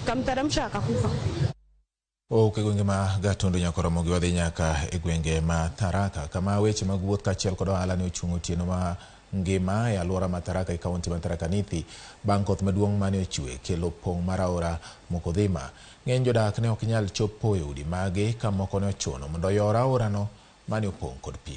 Tukamteremsha akakufa. Ok, e gwenge ma Gatundu Nyakoromogi wadhi nyaka e gwenge ma Tharaka kama weche mag wuoth kaachiel kod ohala ne ochung' otieno ma ngima e alwora ma Tharaka e kaunti ma Tharaka Nithi bang' koth maduong' mane ochwe kelo pong' mar aora Mukodhima. Ng'eny jodak ne ok nyal chopo e udi magi ka moko ne ochuno mondo oyor aorano mane opong' kod pi.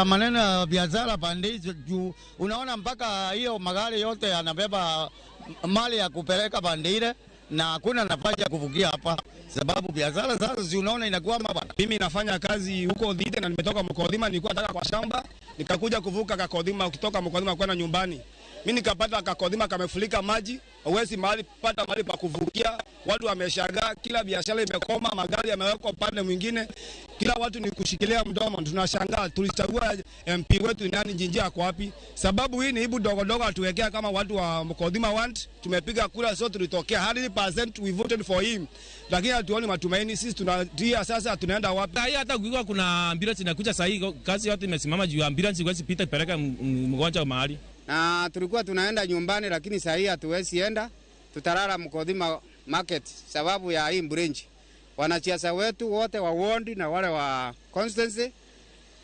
Maneno ya biashara pande hizo juu unaona mpaka hiyo magari yote yanabeba mali ya kupeleka pande ile na hakuna nafasi ya kuvukia hapa, sababu biashara sasa si unaona inakwama bwana. Mimi nafanya kazi huko Dhite na nimetoka Mkodhima, nilikuwa nataka kwa shamba nikakuja kuvuka Kakodhima, ukitoka Mkodhima kwenda nyumbani. Mimi nikapata Kakodhima kamefurika maji, huwezi mahali pata mahali pa kuvukia, watu wameshangaa, kila biashara imekoma, magari yamewekwa upande mwingine, kila watu ni kushikilia mdomo. Tunashangaa tulichagua MP wetu nani, Njinji ako wapi? Sababu hii ni ibu dogo dogo atuwekea kama watu wa Mkodhima want, tumepiga kura so tulitokea 100% we voted for him, lakini hatuoni matumaini. Sisi tunatia sasa, tunaenda wapi? Hii hata kukiwa kuna ambulance inakuja saa hii, kazi yote imesimama juu ambulance huwezi pita ipeleke mgonjwa mahali. Na tulikuwa tunaenda nyumbani, lakini saa hii hatuwezi enda, tutalala Mkodhima market sababu ya hii bridge. Wanasiasa wetu wote wa wondi na wale wa constituency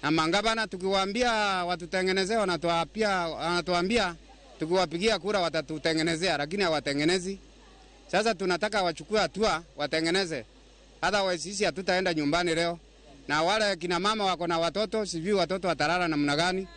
na mangabana, tukiwaambia watutengenezee, wanatuambia tukiwapigia kura watatutengenezea, lakini hawatengenezi. Sasa tunataka wachukue hatua watengeneze, otherwise sisi hatutaenda nyumbani leo. Na wale kina mama wako na watoto, sijui watoto watalala namna gani.